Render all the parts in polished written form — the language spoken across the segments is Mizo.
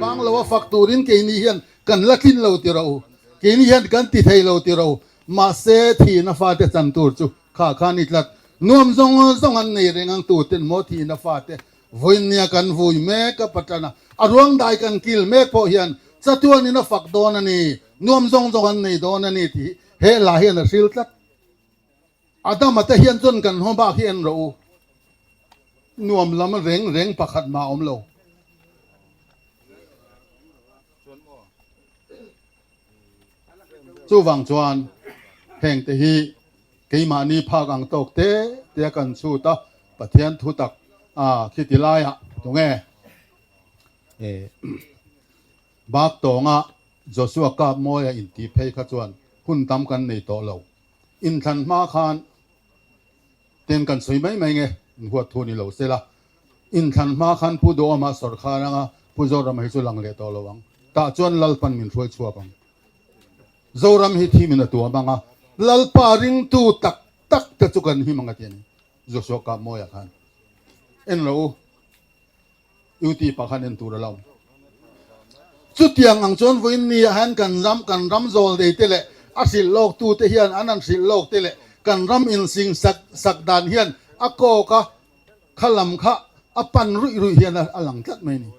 Bang lo a fak turin keini hian kan la tlin lo ti rawh u. Keini hian kan ti thei lo ti rawh u. Mahse thihna fate chan tur chu kha kha ni tlat. Nuam zawng zawng an nei reng ang tuten maw thihna fate vawiinnia kan vui mek a patana a ruang dai kan kil mek pawh hian chatuanin a fak dawn a ni, nuam zawng zawng an nei dawn a ni tih he hla hian a hril tlat. Adama te hian chuan kan hma bak hi en rawh u, nuam lam reng reng pakhat mah a awm lo. Chuvang chuan heng te hi keimahni phak ang tawk te te a kan chhut a, Pathian thu tak a khiti laiah tunge bak tawnga Joshua kap mawia intih phei kha chuan hun tam kan nei tawh lo. Inthlan hma khan ten kan sawi mai mai nge inhuat thu ni lo sela. Inthlan hma khan Pu Duhawma sawrkhar anga Pu Zorama hi chu lang leh tawh lo ang. Tah chuan Lalpan min hruai chhuak ang. Zoram hi thi min a tuam ang a, Lalpa ringtu tak tak te chu kan him ang a ti a ni. Joshua Kapmawia khan en lo u. UT pa khan en tur a lo. Chutiang ang chuan vawiin ni ah hian kan ram kan ram zawl nei te leh a hrilh lawk tu te hian an han hrilh lawk te leh kan ram insing sak sak dan hian a kawk a kha lam kha a pan ruih ruih hian a lang tlat mai a ni.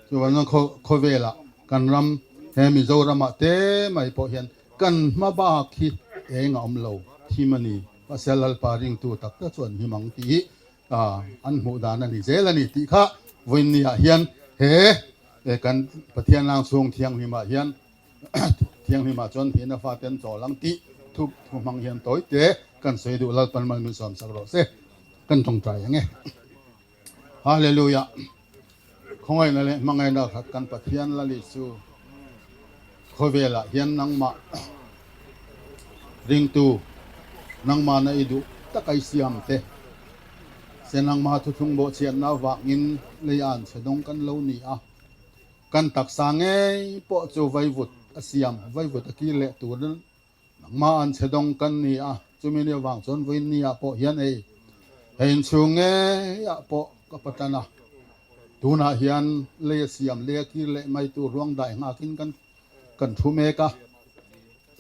Chuvangin khawvelah kan ram he Mizoramah te mai pawh hian kan hma bak hi eng a awm lo thim a ni. Mahse Lalpa ringtu tak tak chu an him ang tih hi an hmuh dan a ni zel a ni tih kha vawiinniah hian he kan Pathian lang chhung thianghlimah hian thianghlimah chuan thihna fate an chawl ang tih thu hmang hian tawi te kan sawi duh Lalpan mal min sawm sak rawh se kan tawngtai ang e. Hallelujah! Khawngaihna leh hmangaihna khat kan Pathian Lal Isu khawvelah hian nangmah ringtu, nangmahna i duh tak a i siam te, se nangmah thuthlung bawhchhiatna avangin lei an chhe dawng kan lo ni a, kan taksa ngei pawh chu vaivut a siam, vaivut a kir leh turin Nangmah an chhe dawng kan ni a, chumi ni avang chuan vawiin ni ah pawh hian hei hei inchhung ngei ah pawh ka patan a, tunah hian lei a siam lei a kir leh mai tur ruang dai nghakin kan kan thu mek a,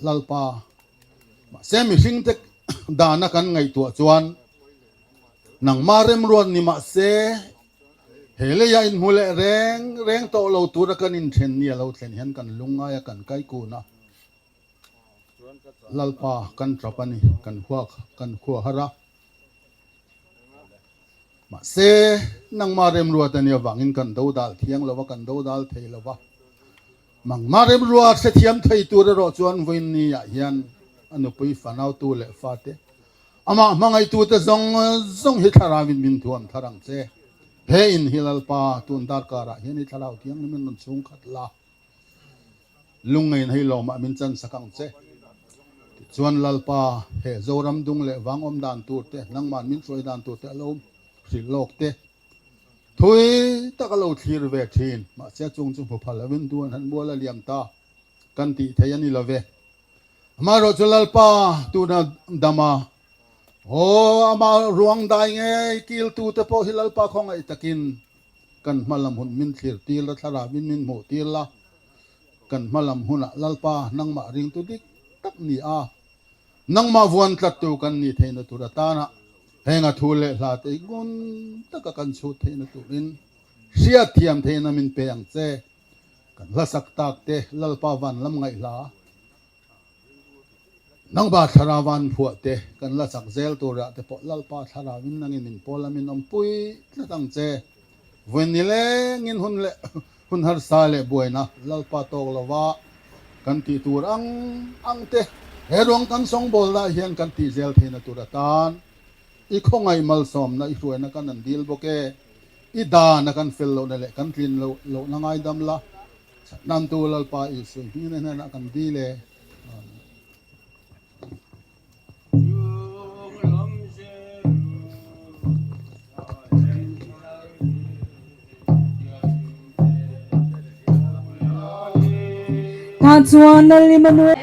Lalpa mahse mihring te dana kan ngaihtuah chuan nangmah remruat ni mahse he leia inhmu leh reng reng tawh lo tura kan inthen ni a lo thlen hian kan lungngai a kan kaikun a. Lalpa kan tap a ni, kan huak, kan khua har a. Mahse, nangmah remruat a nih avangin kan do dal thiang lo va, kan do dal thei lo va. Mangmah remruat hrethiam thei tur erawh chuan vawiin ah hian a nupui fanautu leh fate, amah hmangaihtute zawng zawng hi thlarauin min thuam thar ang che. He in hi Lalpa tun darkarah hian i thlarau thianghlim in rawn chhungkhat la. Lungngein hei lawmah min chan sak ang che. Tichuan Lalpa, he Zoram dung leh vang awm dan tur te, nangman min hruai dan tur te a lo hrilh lawk te. Thui tak a lo thlir ve thin, mahse chung chu hmu phal lovin duan han mual a liam ta kan tih thei a ni lo ve. Amaherawh chu Lalpa tuna dama, aw amah ruang dai ngei kiltu te pawh hi Lalpa khawngaih takin Kan hma lam hun min thlir tir la, thlarau in min hmuh tir la, kan hma lam hunah Lalpa nangmah ringtu dik tak ni a, nangmah vuan tlattu kan nih theihna tur atana heng a thu leh hla te ngun taka kan chhut theihna turin hriatthiam theihna min pe ang che. Kan hlasak tak te Lalpa van lam ngaihhla. Nangba thlarau an phuah te kan la chak zel turah te pawh Lalpa thlarau in nangin min pawl a min awmpui tlat ang che. Vawiin ni lengin hun leh hun harsa leh buaina Lalpa tawk lova kan tih tur ang ang te he ruang kan sawngbawl dah hian kan tih zel theihna tur atan i khawngaih malsawmna i hruaina kan an dil bawk e. I dana kan fel lohna leh kan tlin loh lohna ngaidam la. Chhantu Lalpa Isua hming hnenah kan dil e. Amen. Tah chuan Lal Immanuel.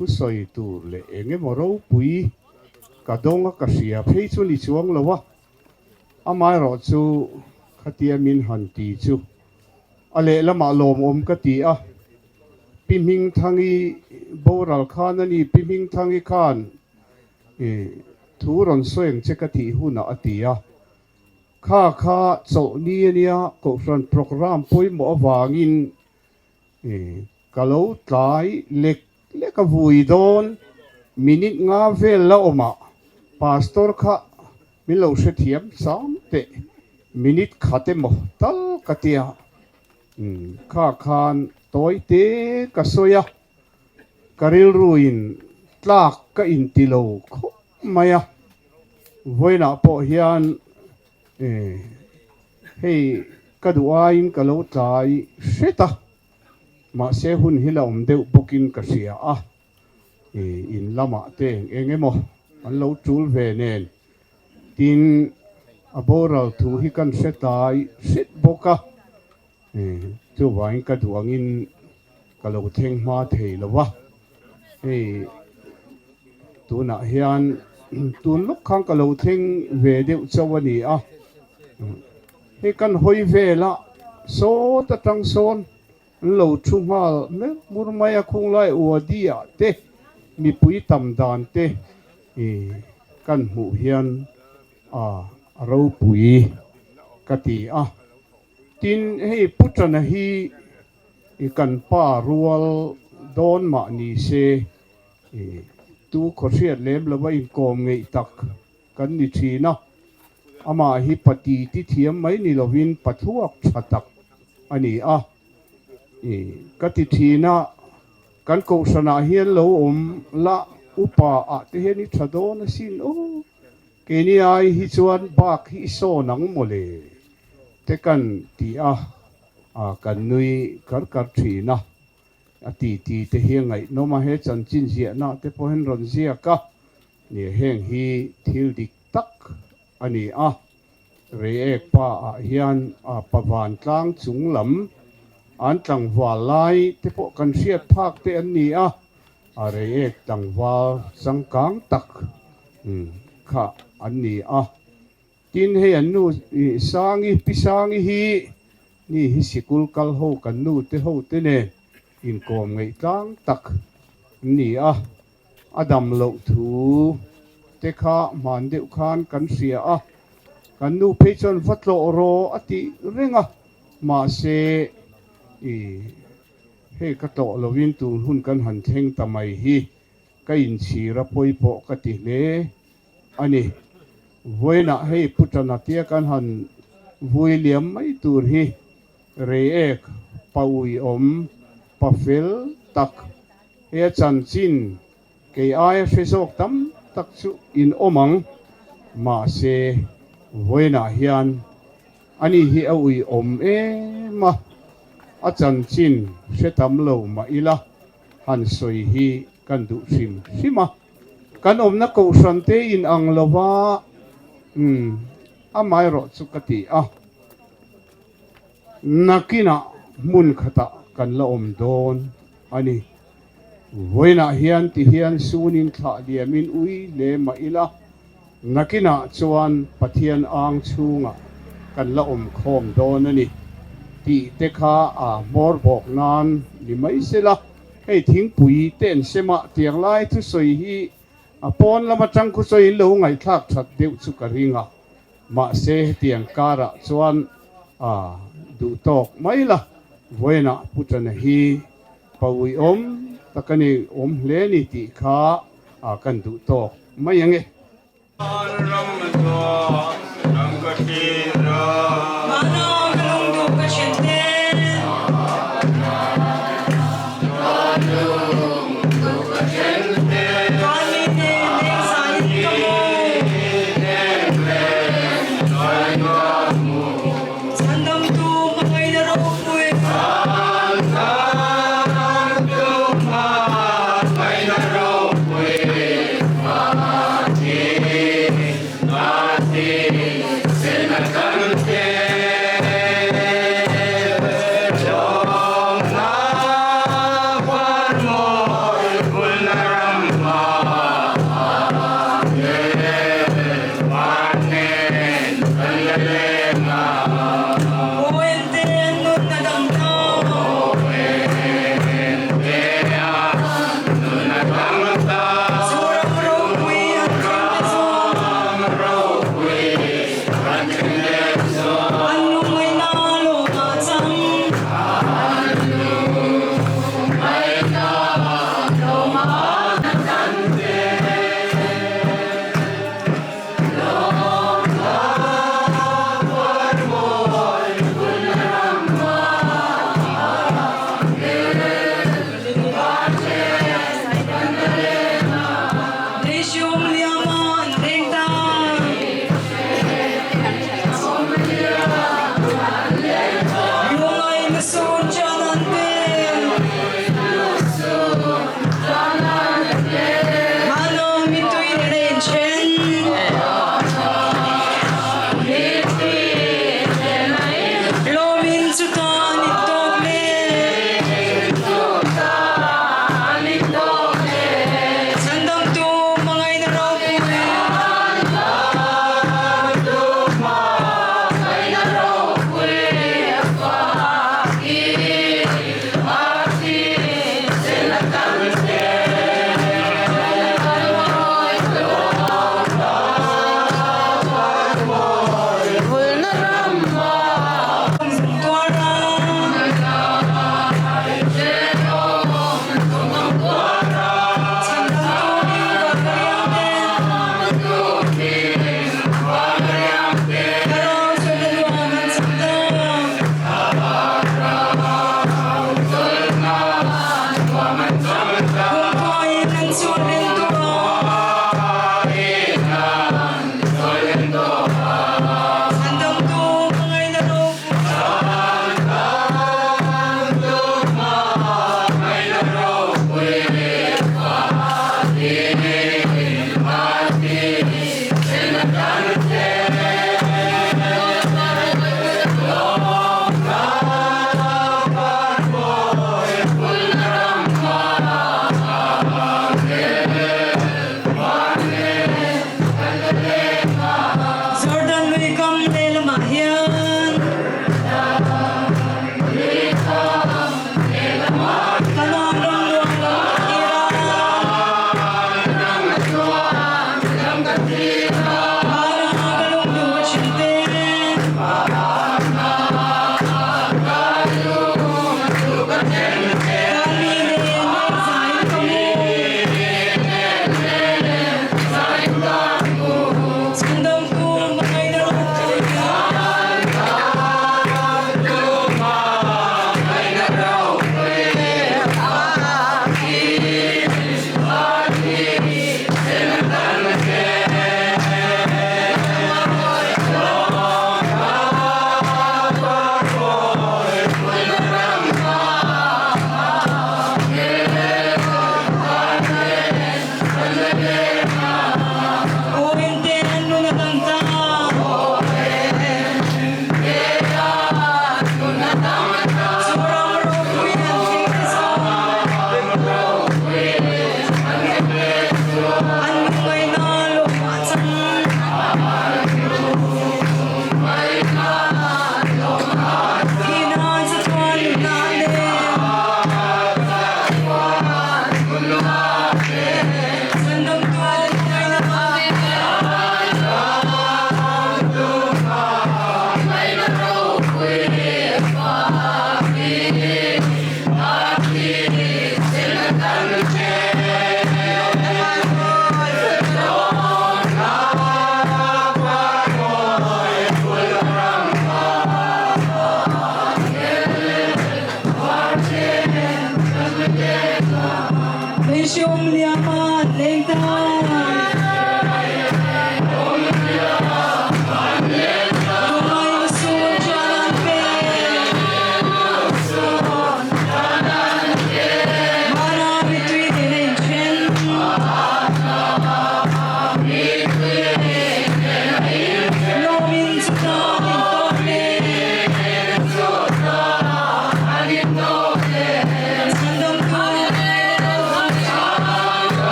Thusawi tur leh eng emaw ropui ka dawng a ka hria phei chu ni chuang lo a, amaherawh chu khatia min han ti chu a lehlamah lawmawm ka ti a, Pi Hmingthangi boral khan a ni, Pi Hmingthangi khan thu rawn sawi ang che ka tih hunah a ti a, kha kha chawlhni a nia Kohhran programme pawimawh avangin Ka lo tlai lek lek a vui dawn, minute nga vel la awm ah Pastor kha min lo hrethiam cham teh, minute khat emaw tal ka tia kha khan tawi te ka sawi a, ka rilru in tlak ka inti lo khawp mai a, vawiinah pawh hian Hei ka duh aiin ka lo tlai hret a, mahse hun hi la awm deuh bawkin ka hria a, in lamah te eng eng emaw an lo tul ve nen tin a boral thu hi kan hre tlai hret bawk a, chuvangin ka duh angin ka lo thleng hma thei lo va, hei tunah hian tun lawk khan ka lo thleng ve deuh chauh a ni a, hei kan hawi vel a sawt atang sawn an lo thu nghal hmel hmur mai a, khunglai Wadi ah te mipui tam dan te kan hmuh hian a ropui ka ti a. Tin, hei Pu Tana hi i kan pa rual dawn mah ni se, i tu khawhriat lem lova inkawm ngeih tak kan ni thin a. Amah hi pa ti ti thiam mai ni lovin pa thluak tha tak a ni a. I ka ti thin a, kan kohhranah hian lo awm la upa ah te hian i tha dawn asin aw. Keini ai hi chuan bak hi i sawn ang mawle te kan ti a, kan nui kar kar thin a, a ti ti te hi a ngaihnawm a, he chanchin ziahna te pawh hian rawn ziak a, nia heng hi thil dik tak a ni a, Reiek pa ah hian a pavantlang chung lam an tlangval lai te pawh kan hriat phak te an ni a, A reiek tlangval changkang tak kha an ni a. Tin, hei an nu Sangi, Pi Sangi hi ni hi sikul kal ho kan nu te ho te nen inkawm ngeih tlang tak an ni a. A dam loh thu te kha hman deuh khan kan hria a. Kan nu phei chuan va tlawh rawh a tih reng a, mahse i. Hei ka tlawh lovin tun hun kan han thleng ta mai hi ka inchhir a pawi pawh ka ti hle a ni. Vawiinah hei Pu Tana tia kan han vui liam mai tur hi Reiek pa uiawm pa fel tak he a chanchin kei aia hre zawk tam tak chu in awm ang. Mahse vawiinah hian Ani hi a uiawm em a, a chanchin hre tam lo mah ila han sawi hi kan duh hrim hrim a. Kan awmna kohhran te in ang lo va, umm, amaherawh chu ka ti a, nakinah hmun khatah kan la awm dawn a ni. Vawiinah hian ti hian sunin thlah liamin ui hle mah ila, Nakinah chuan Pathian ang chhungah kan la awm khawm dawn a ni tih te kha a hmawr bawk nan ni mai sela, hei thingpui te an sem a, tiang lai thusawi hi a pawn lam atang khu sawiin lo ngaihthlak that deuh chu ka ring a, mahse hetiang karah chuan a duh tawk mai la, vawiinah Pu Tana hi pawiawm tak a ni awm hle ni tih kha a kan duh tawk mai ange.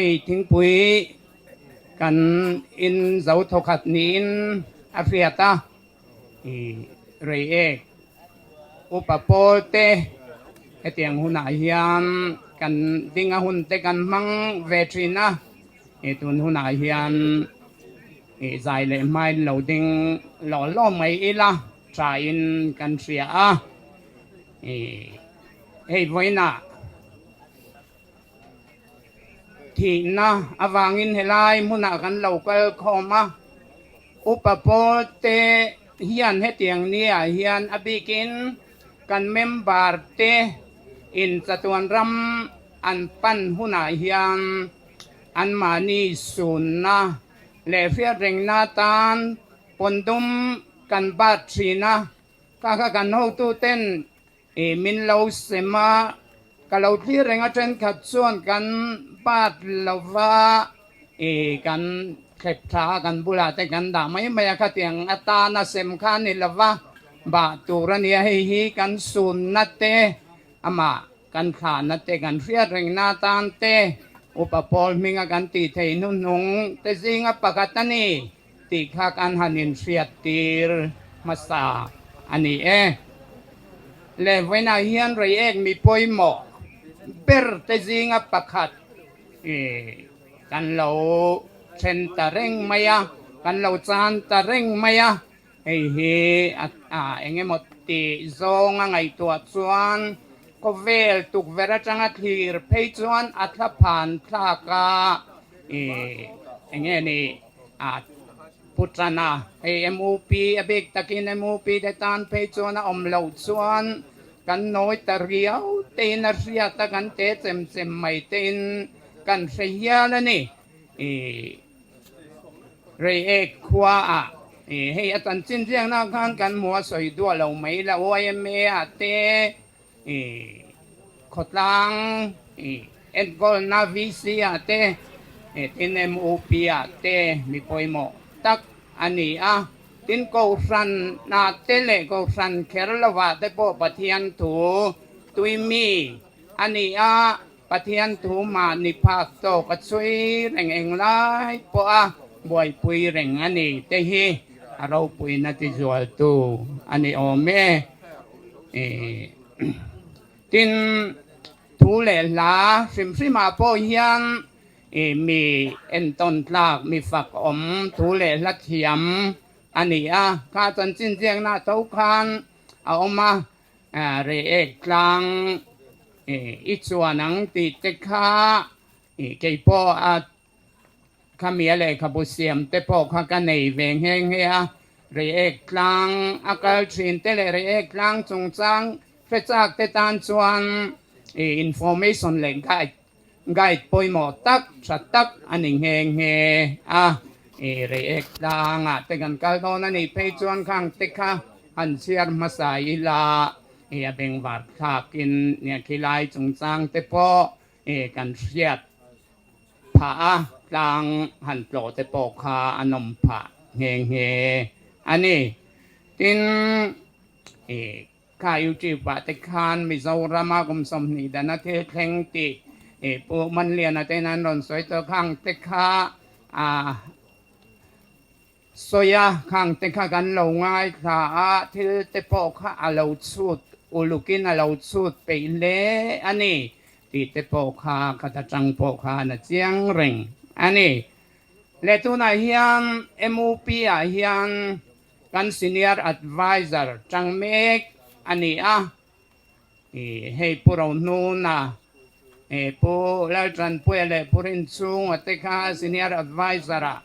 Hei thingpui kan in zo thawkhat niin a hriat a, Reiek upa pawl te hetiang hunah hian kan dinga hun te kan hmang ve thin a, tun hunah hian zai leh hmain lo ding law law mai ila thain kan hria a, hei vawiinah. Thihna avangin helai hmunah kan lo kal khawm a, Upa Pawl te hian hetiang niah hian a bikin kan member te in chatuan ram an pan hunah hian anmahni sunna leh hriatrengna tan pawndum kan bat thin a, kha kha kan hotuten I min lo sem a, ka lo thlir reng a thenkhat chuan kan bat lova i kan thlep tha a kan bulah te kan dah mai mai a khatiang atana sem kha a ni lova bah tur a nia hei hi kan sunna te amah kan thlahna te kan hriat rengna atan te upa pawl hminga kan tih theih hnuhnung te zinga pakhat a ni tih kha kan han inhriat tir hmasa a ni e. Leh vawiinah hian Reiek mi pawimawh ber te zinga pakhat kan lo then ta reng mai a, kan lo chan ta reng mai a, hei hi eng emaw tih zawnga ngaihtuah chuan khawvel tukverh atanga thlir phei chuan a thlaphan thlak a eng nge ni A pu tan a, hei MUP a bik takin MUP te tan phei chuan a awm loh chuan kan nawi ta riau tein a hriat a, kan te chem chem mai tein kan hre hial a ni. I Reiek khua ah hei a chanchin ziakna khan kan hmu a sawi duah lo mai la YMA ah te I khawtlang i enkawlna VC ah te tin MUP ah te mi pawimawh tak a ni a, tin Kohhran ah te leh Kohhran kher lovah te pawh Pathian thu tui mi a ni a, Pathian thu mahni phak tawk a chhui reng englai pawh a buaipui reng a ni te hi a ropuina tizualtu a ni awm e. Tin, thu leh hla hrim hrimah pawh hian mi entawn tlak, mi fak awm thu leh hla thiam a ni a. Kha chanchin ziakna tho khan a awm a, Reiek tlang i chuan ang tih te kha keipawh a Khami a lehkhabu siam te pawh kha ka nei ve nghe nghe a, Reiek tlang a kal thin te leh Reiek tlang chungchang hre chak te tan chuan information leh guide guide pawimawh tak tha tak a ni nghe nghe a. Reiek tlangah te kan kal dawn a nih phei chuan khang te kha han chhiar hmasa ila a bengvar thlakin khilai chungchang te pawh kan hriat phah a, tlang han tlawh te pawh kha a nawm phah nghe nghe a ni. Tin, i kha YouTube ah te khan Mizorama kum 20 dana thil thleng tih i Pu Manliana ten an rawn sawi tawh khang te kha a sawi a, khang te kha kan lo ngaithla a, thil te pawh kha a lo chhut ulukin a lo chhut peih hle a ni tih te pawh kha khat atang pawh khan a chiang reng a ni. Leh tunah hian MUP ah hian kan Senior Adviser tang mek a ni a, Hei Pu Rohnuna, Pu Laltanpuia leh Pu Rinchhunga te kha Senior Adviser ah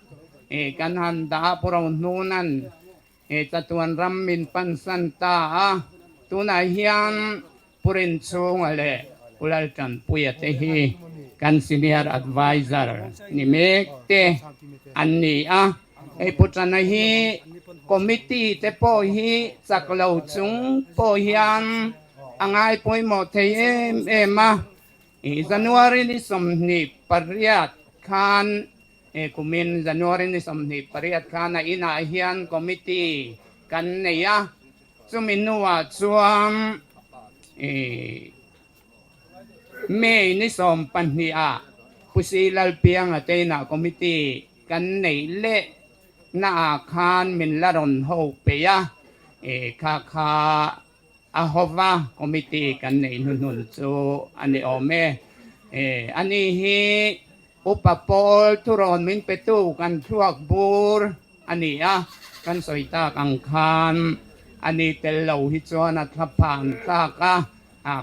kan han dah a, Pu Rohnuna'n chatuan ram min pansan ta a, tunah hian Pu Rinchhunga leh Pu Laltanpuia te hi kan Senior Adviser ni mek te an ni a. Hei Pu Tana hi committee te pawh hi chak lo chung pawh hian a ngai pawimawh thei em em a. January ni 28 khan kumin January ni 28 khan a inah hian committee kan nei a, chumi hnuah chuan May ni 12 ah. Pu Si Lalpianga te inah committee kan neih leh naah khan min la rawn ho peih a, kha kha a hova committee kan neih hnuhnun chu a ni awm e. Ani hi Upa Pawl thurawn min petu kan thluak bur a ni a, kan sawi tak ang khan ani tel lo hi chuan a thla phan tlak a,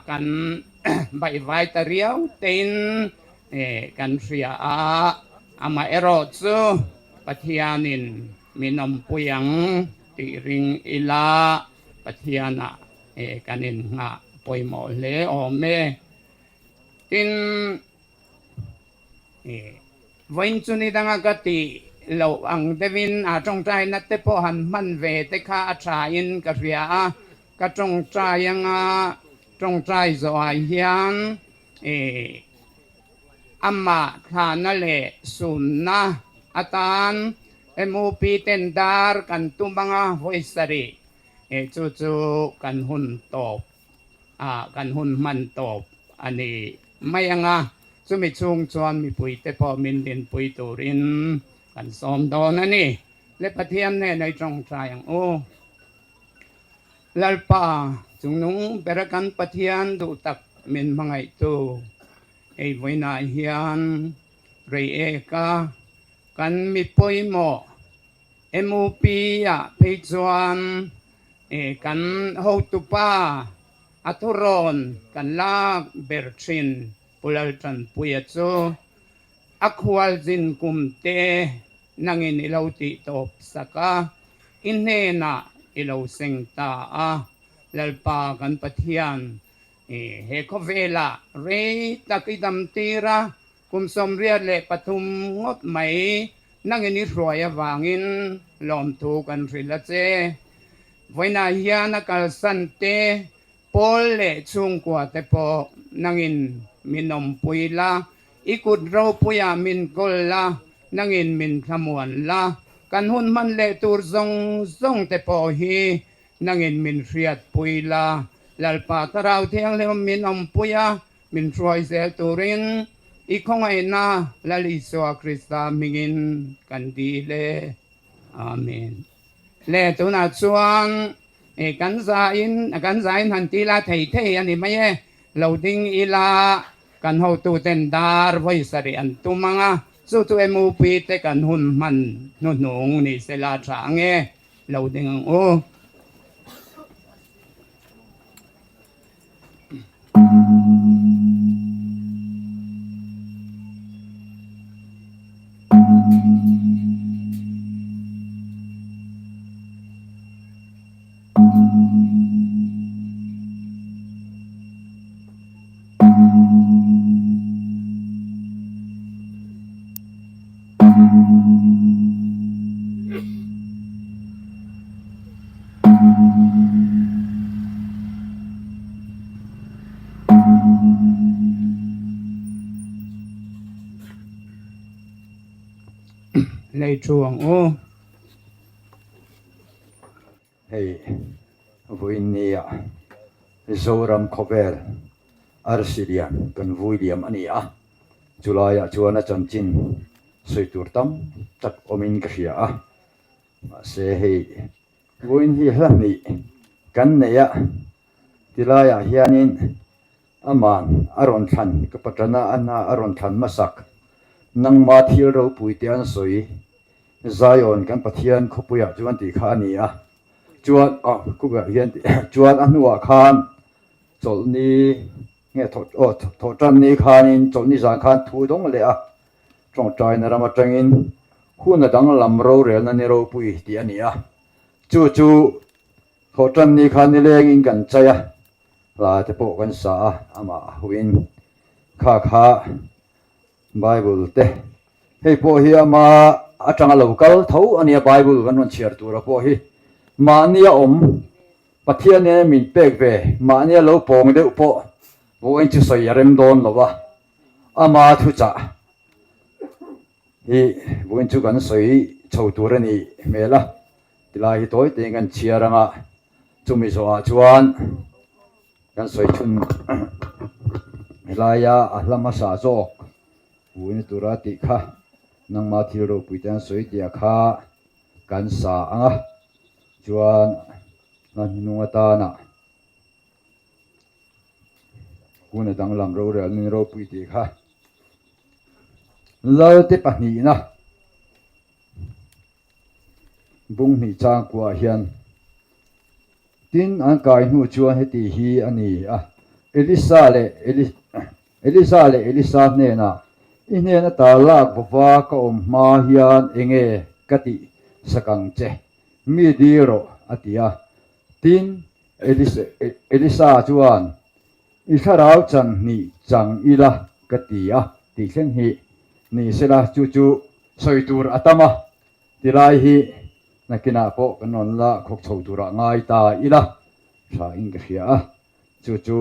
kan baihvai ta riau tein kan hria a, amaherawh chu Pathianin min awmpui ang tih ring ila Pathianah kan innghah pawimawh hle awm e. Tin, vawiin chu ni danga ka tih loh ang deuhin a tawngtaina te pawh han hman ve te kha a thain ka hria a, ka tawngtai anga tawngtai zawhah hian amah thlahna leh sumna atan MUP ten dar kan tum anga vawi sarih chu chu kan hun tawp. ah kan hun hman tawp a ni mai ang a, chumi chhung chuan mipuite pawh min dinpui turin kan sawm dawn a ni. Le Pathian hnenah i tawngtai ang u. Lalpa, chungnung bera kan Pathian duh tak min hmangaihtu, hei vawiinah hian rei eka kan mi pawimawh MUP ah phei chuan kan hotupa a thurawn kan lak ber thin Pu Laltanpuia chu a khualzin kum te nangin i lo tih tawp sak a, i hnenah i lo seng ta a, Lalpa kan Pathian he khawvelah rei tak i dam tir a, Kum 83 ngawt mai nangin i hruai avangin lawmthu kan hrilh a che. Vawiinah hian a kalsan te, pawl leh chhungkua te pawh nangin min awmpui la, i kut ropuiah min kawl la, nangin min thlamuan la, kan hun hman leh tur zawng zawng te pawh hi nangin min hriatpui la, Lalpa Thlarau Thianghlim min awmpui a, Min hruai zel turin i khawngaihna Lal Isua Krista hmingin kan dil e. Amen. Le tunah chuan kan zain kan zain han ti la thei thei a ni mai e. Lo ding ila kan hotuten dar vawi sarih an tum ang a, chu chu MUP te kan hun hman hnuhnung ni sela tha ang e. Lo ding ang u. Lei thu ang u. Hei vawiin nia Zoram khawvel arsi lian kan vui liam a ni a, chulaiah chuan a chanchin sawi tur tam tak awmin ka hria a. Mahse hei vawiin hi hla hnih kan nei a, tilaiah hianin aman a rawn thlan ka patana a hna a rawn thlan hmasak nangma thil ropui te an sawi Zion kan Pathian khawpuiah chuan tih kha a ni a, chuan ah khawpuiah hian tih chuan a hnuah khan chawlhni nge thawh aw thawhtanni khanin chawlhni zan khan thu dawng leh a. Tawngtaina ram atangin hun a danglam rorelna ni ropui tih a ni a, chu chu thawhtanni khan nilengin kan chai a, hla te pawh kan sa a, amah a huin kha kha Bible te hei pawh hi ama atanga lo kal tho a nia Bible kan rawn chhiar tura pawh hi mahnia awm Pathian nena min pek ve mahnia lo pawng deuh pawh vawiin chu sawi a rem dawn lo a. Ama thuchah hi vawiin chu kan sawi chho tur a nih hmel a, tilai hi tawi tein kan chhiar ang a, chumi zawhah chuan kan sawi chhun helaia a hla hmasa zawk. Vuina tura tih kha nangma thil ropui te an sawi tia kha kan sa ang a, chuan a hnung atana hun a danglam rorel min ropui tih kha Lalte pahnihna bung hnih changkuah hian Tin, an kai hnu chuan heti hi a ni a, Elisa leh Elisa leh Elisa hnenah, I hnen ata lak vava ka awm hma hian enge ka tih sak ang che? Mi dil rawh, a ti a. Tin, Elisa chuan, I thlarau chan hnih chang ila ka ti a, tih thleng hi ni sela, chu chu sawi tur a tam a. Tilai hi nakinah pawh kan rawn la khawk chho turah ngai ta ila tha in ka hria a, chu chu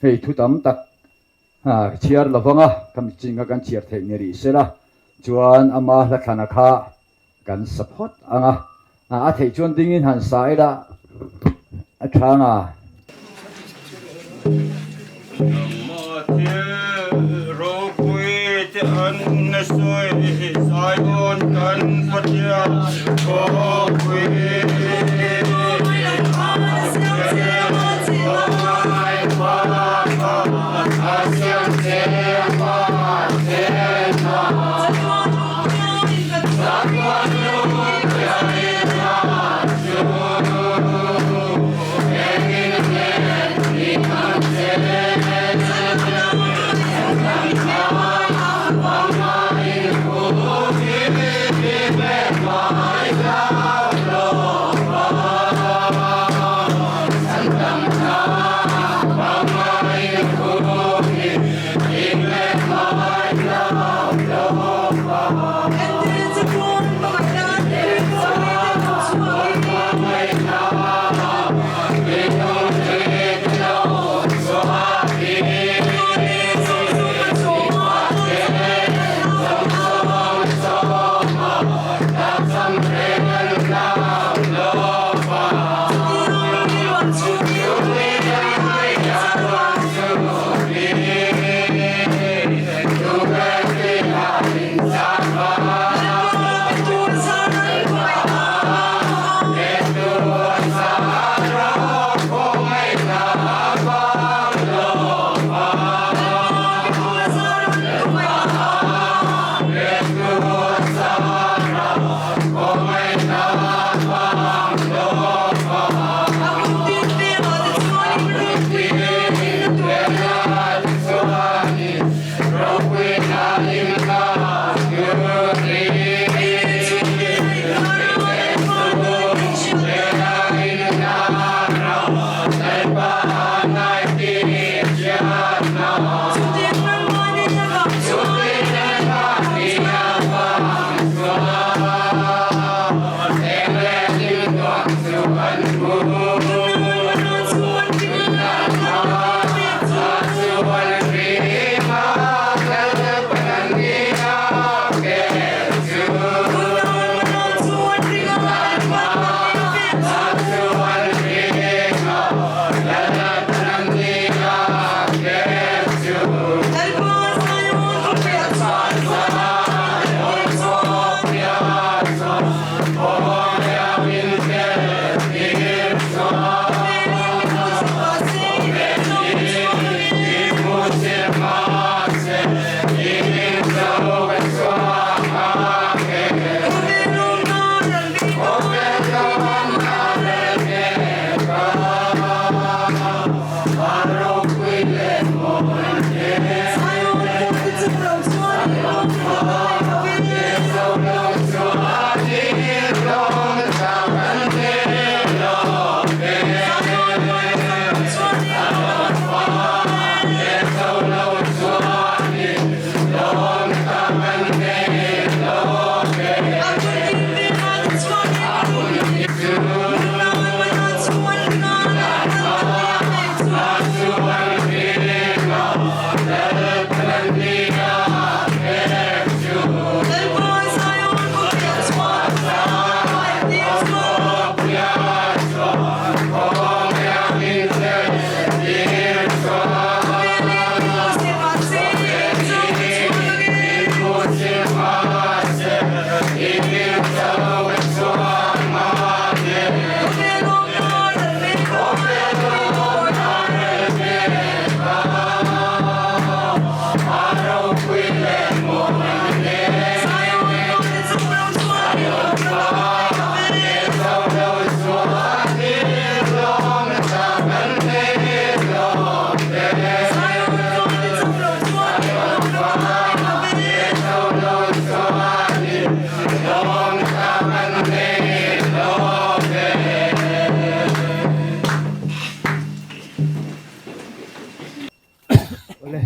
hei thu tam tak ka chhiar lo vang a, ka mitching kha kan chhiar theih ni rih sela chuan ama hla thlana kha kan sa phawt ang a, a theih chuan dingin han sa ila a tha ang a. Nangmah thil ropui te an sawi Zion kan Pathian khawpui.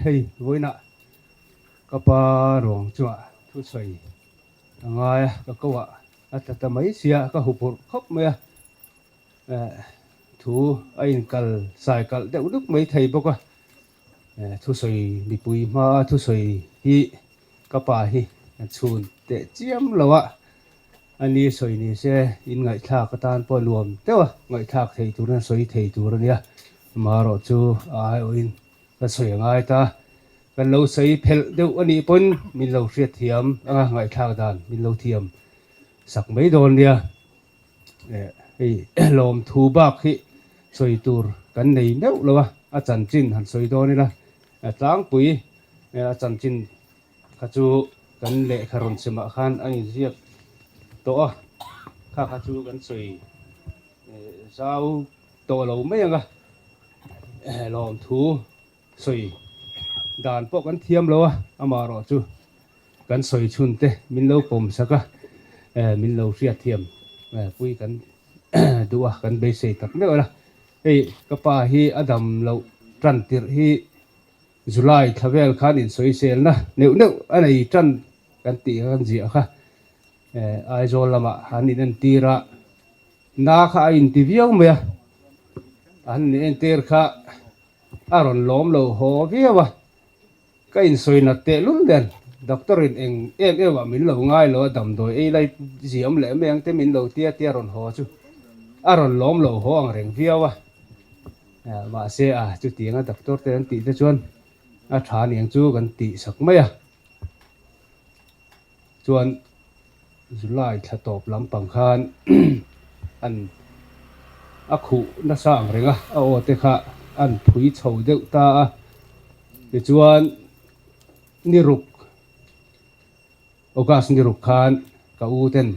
hei vawiinah ka pa ruang chungah thusawi a ngai a, ka ko ah a tla ta mai sia, ka huphurh khawp mai a, thu a inkal sai kalh deuh duk mai thei bawk a, thusawi mipui hmaa thusawi hi ka pa hi a chhun teh chiam lo a, a ni sawi ni se in ngaihthlak atan pawh nuam deuh a, ngaihthlak thei turin a sawi thei tur a nia, amaherawh chu a aiawhin ka sawi a ngai ta, kan lo sawi phelh deuh a nih pawn min lo hriatthiam anga ngaihthlak dan min lo thiam sak mai dawn nia. Hei lawmthu bak hi sawi tur kan nei meuh lo a, a chanchin han sawi dawn ila tlangpui a chanchin kha chu kan lehkha rawn chhemah khan a inziak tawh a, kha kha chu kan sawi zau tawh lo mai ang a, lawmthu sawi dan pawh kan thiam lo a, amaherawh chu kan sawi chhun te min lo pawm sak a, min lo hriat thiam pui kan duh a, kan beisei tak meuh a. Hei ka pa hi a dam loh tan tirh hi July thla vel khan insawiselna neuh neuh a nei tan kan tih kha kan ziah kha. Aizawl lamah an inentir a, na kha a inti viau mai a, an inentir kha a rawn lawm lo haw viau a, ka insawi nat teh lul nen doctor in eng em em ah min lo ngai lo a, damdawi ei lai ziam leh mai ang te min lo tia tia rawn haw chu a rawn lawm lo haw ang reng viau a, mahse a chutianga doctor te an tih te chuan a tha niang chu kan tih sak mai a. Chuan July thla tawp lampang khan an a khuh nasa ang reng a, a aw te kha an phui chho deuh ta a. Tichuan ni ruk, August ni ruk khan ka u ten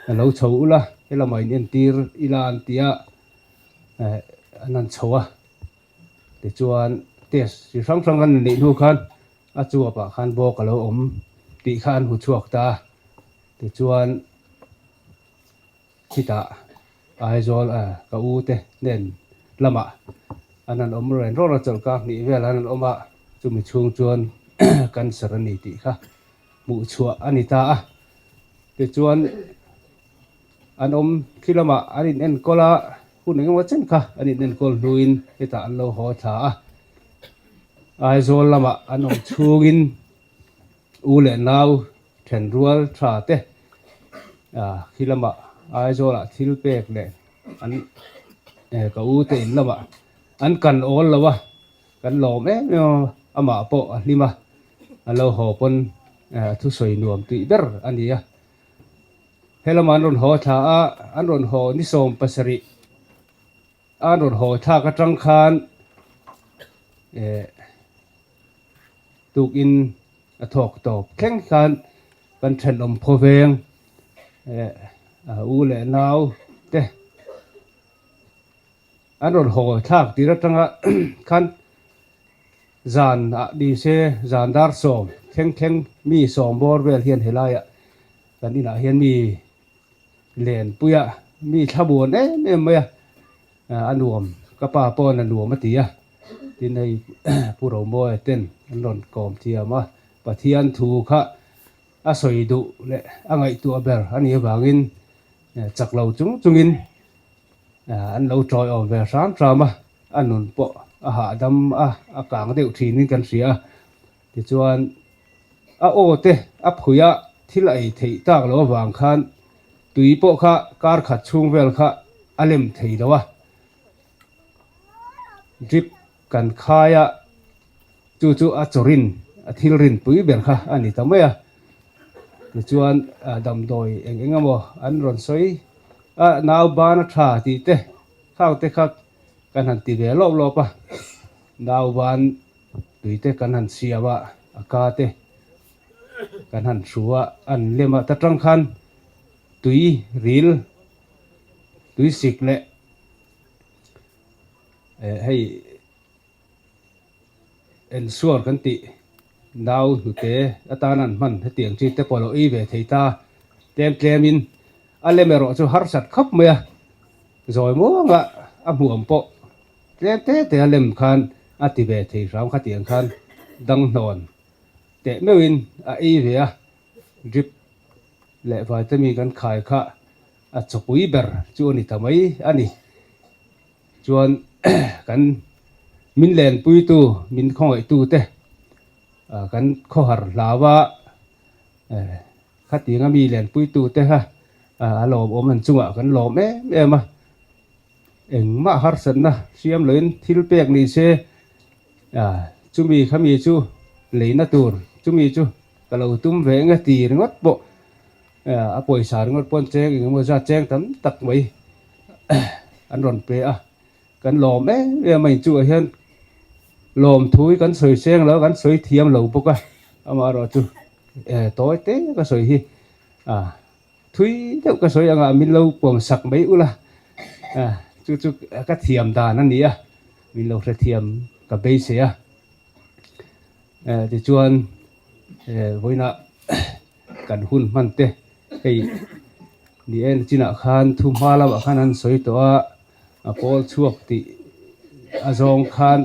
a lo chho ula, helamah in entir ila an ti a, an han chho a. Tichuan test chi hrang hrang an neih hnu khan a chuapah khan bawk a lo awm tih kha an hmu chhuak ta a, tichuan khitah Aizawl ka u te hnen lamah an han awm ren rawr a, chawlhkar hnih vel an han awm a, chumi chhung chuan cancer a ni tih kha hmuh chhuah a ni ta a, tichuan An awm khi lamah an in enkawl a, hun engemaw chen kha an in enkawl hnuin hetah an lo haw thla a. Aizawl lamah an awm chhungin u leh nau then rual tha te khi lamah Aizawlah thil pek leh an ka u te in lamah an kan awl lo a, kan lawm em em a, amah pawh a hlim a, a lo haw pawn thusawi nuam tih ber a ni a. He lamah an rawn haw thla a, an rawn haw ni 70 a an rawn haw thlak atang khan eh tukin a thawk tawp thleng khan kan thenawm khawveng eh u leh nau te an rawn haw thlak tir atanga khan zan ah ni se zan dar sawm thleng thleng mi sawm bawr vel hian helaiah Kan inah hian mi lenpuia mi thlamuan em em mai a, a nuam ka pa pawn a nuam a ti a, tin hei Pu Romawia ten an rawn kawm thiam a, Pathian thu kha a sawi duh leh a ngaihtuah ber a nih avangin chak lo chung chungin an lo tawiawm ve hram hram a, a nun pawh a hahdam a, a kang deuh thinin kan hria a, tichuan A aw te a phui a, thil a ei theih tak lo avang khan tui pawh kha kar khat chhung vel kha a lem thei lo a. Drip kan khai a, chu chu a chawrin a thil rinpui ber kha a ni ta mai a. Tichuan damdawi eng eng emaw an rawn sawi a, nau ban a tha tih te khang te kha kan han ti ve lawp lawp a, nau ban Tui te kan han siam a, a ka te kan han hru a, an lem a, ta tang khan tui ril, tui sik leh eh hei ensuar kan tih nau hnute atan an hman hetiang chi te pawh lo ei ve thei ta tlem tlem in a lem erawh chu harsat khawp mai a, zawi muanga a hmuam pawh Tlem te te a lem khan a ti ve thei hram kha tiang khan Danghnâwn teh meuhin a ei ve a, drip leh vitamin kan khai kha a chawpui ber chu a ni ta mai a ni. Chuan kan min lenpuitu, min khawngaihtute kan khawhar hlau a, khatianga mi lenpuitute kha a lawmawm an chungah kan lawm em em a. Engmah harsatna hriam loin thil pek ni se, chumi khami chu leina tur, chumi chu ka lo tum ve eng e ti ringawt pawh a pawisa ringawt pawn cheng eng emaw zat cheng tam tak mai an rawn pe a, kan lawm em em a inchungah hian lawmthu hi kan sawi seng lo a, kan sawi thiam lo bawk a, amaherawhchu tawi te ka sawi hi a. Thui deuh ka sawi anga min lo puam sak mai ula, chu chu ka thiam dan a ni a, min lo hrethiam ka beisei a. Tichuan vawiinah kan hun hman te hei ni e nachinah khan thu hma lamah khan an sawi tawh a, a pawl chhuak tih a zawng khan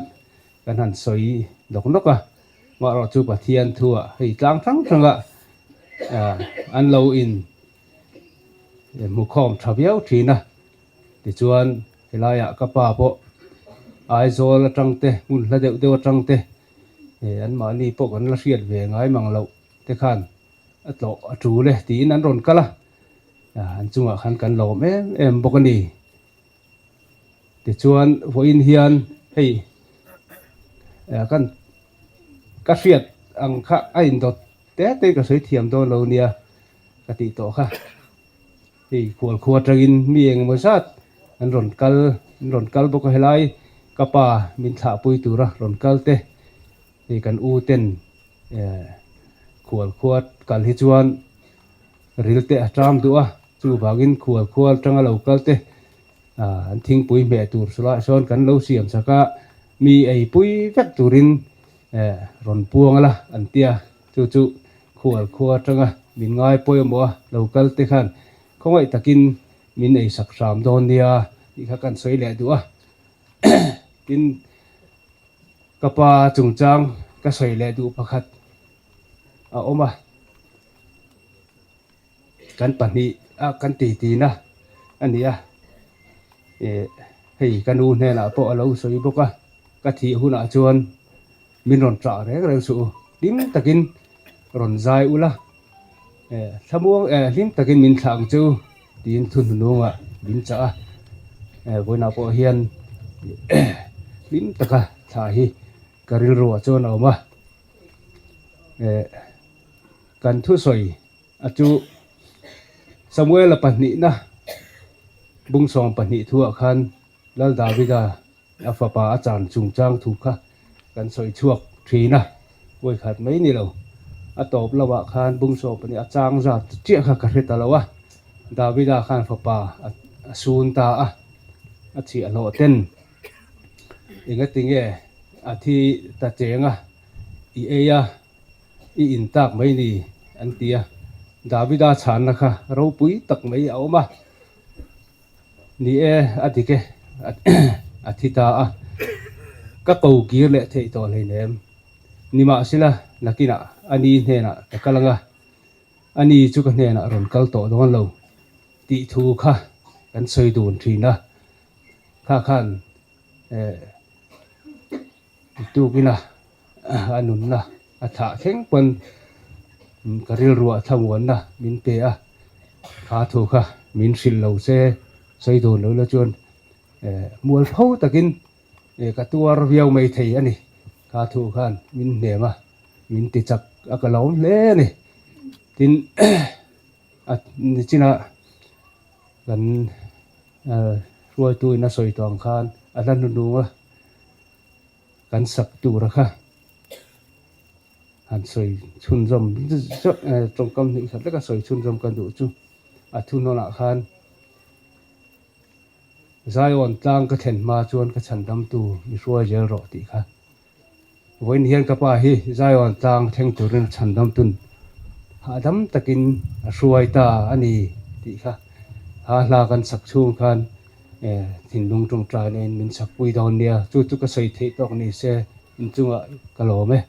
kan han sawi nawk nawk a. Amaherawh chu Pathian thuah hei tlang hrang hrangah an lo in hmukhawm tha viau thin a. Tichuan helaiah ka pa pawh Aizawl atang te, hmun hla deuh deuh atang te anmahni pawh kan la hriat ve ngai mang loh te khan a tlawh a tul e tiin an rawn kal a, an chungah khan kan lawm em em bawk a ni. Tichuan vawiin hian hei kan ka hriat ang kha a indawt te te ka sawi thiam dawn lo nia ka tih tawh kha. Hei khualkhua atangin mi engemaw zat an rawn kal an rawn kal bawk a helai ka pa min thlahpui tura rawn kal te hei kan u ten khualkhua kal hi chuan ril te a tang duh a chuvangin khualkhua atanga lo kal te an thingpui hmeh tur chulaiah sawn kan lo siam chak a mi eipui vek turin rawn puang ala an tia chu chu khual khua atanga min ngai pawimawh a lo kal te khan khawngaih takin min ei sak hram dawn nia tih kha kan sawi leh duh a tin ka pa chungchang ka sawi leh duh pakhat a awm a. Kan pahnih a kan titi na a ni a, ih hei ka nu hnenah pawh a lo sawi bawk a, ka thih hunah chuan min rawn ṭah reng reng suh u, hlim takin rawn zai ula, eh thlamuang eh hlim takin min thlah ang che u tiin thu hnunungah min chah a, eh vawiinah pawh hian hlim taka thlah hi ka rilruah chuan a awm a, eh kan thusawi. A chu Samuela pahnihna bungsawm pahnih thuah khan Lal Davida a fapa a chan chungchang thu kha kan sawi chhuak thin a, vawikhat mai ni lo. A tawp lamah khan bungsawm pahnih a chang zat chiah kha ka hre ta lo a, Davida khan fapa a sun ta a, a chhiahhlawh ten engatinge a thi ta cheng a, i ei a. I in tak mai ni, an ti a. Davida chhanna kha ropui tak mai a awm a. Ni e, a dik e, a thi ta a. Ka ko kir leh theih tawh hleinem. Nimahsela, nakinah a ni hnenah ka kal ang a, a ni chu ka hnenah rawn kal tawh dawn lo tih thu kha kan sawi dun thin a. Kha khan Tukin a a nunna a thlah thleng pawn ka rilruah thlamuanna min pe a, kha thu kha min hrilh lo se sawi dun lo la chuan mualpho takin ka tuar viau mai thei a ni. Kha thu khan min hnem a, min ti chak a ka lawm hle a ni. Tin, a nichinah kan hruaitu in a sawi tawh ang khan a hla hnuhnung a. Kan sak tura kha han sawi chhunzawm tawngkam hnih khat leka sawi chhunzawm ka duh chu a thunawnah khan Zion tlang ka thlen hma chuan ka chhandamtu mi hruai zel rawh tih kha vawiin hian ka pa hi Zion tlang thleng turin a chhandamtun hahdam takin a hruai ta a ni tih kha ha hla kan sak chhung khan Thinlung tawngtaina in min chakpui dawn nia, chu chu ka sawi theih tawk ni se inchungah ka lawm e.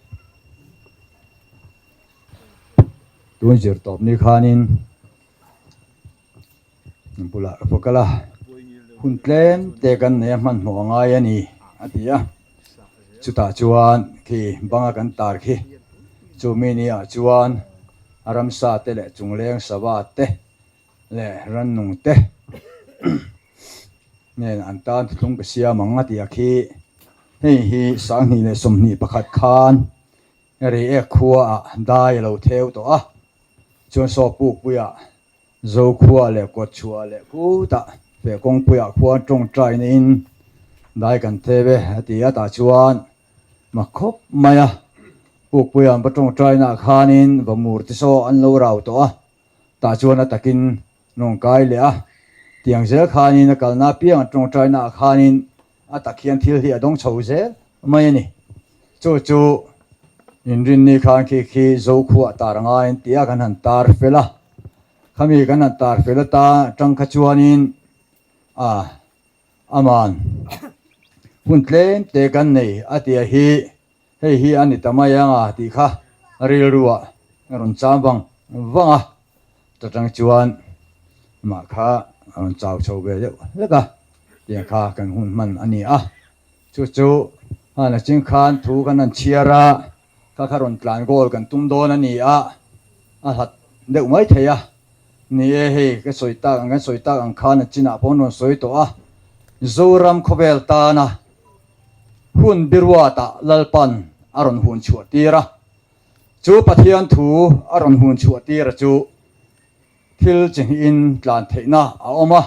Tun zir tawp ni khanin bulah ka va kal a, hun tlem te kan nei a hmanhmawh a ngai a ni a ti a. Chutah chuan khi banga kan tar khi chumi ni ah chuan ramsa te leh chungleng sava te leh rannung te nen an tan thuthlung ka siam ang a ti a khi hei hi 2021 khan Reiek khua ah dai a lo theu tawh a, chuan saw pukpuiah Zokhua leh Kawtchhuah leh khutah feh kawngpuiah khuan tawngtaina in dai kan theu e a ti a, tah chuan mak khawp mai a, pukpuiah an va tawngtaina ah khanin vamur te saw an lo rau tawh a, tah chuan a takin rawn kai leh a, tiang zel khanin a kalna apiang an tawngtaina ah khanin A tak hian thil hi a dawng chho zel mai a ni. Chu chu inrinni khan khi khi Zokhua tar ngaiin tia kan han tar fel a. Khami kan han tar fel ata tang kha chuanin a aman hun tlem te kan nei a tia hi hei hi a ni ta mai anga tih kha rilruah a rawn cham vang vang a. Ta tang chuan amah kha a rawn chau chho ve deuh hlek a, tiang kha kan hun hman a ni a. Chu chu hana ching khan thu kan han chhiar a, kha kha rawn tlan goal kan tum dawn a ni a, a hlat deuh mai thei a. Ni e, hei ka sawi tak ang kan sawi tak ang khan a chinah pawh an rawn sawi tawh a, Zoram khawvel tana hun biruatah Lalpan a rawn hun chhuah tir a. Chu Pathian thu a rawn hun chhuah tir a chu thil chi hnihin tlan theihna a awm a,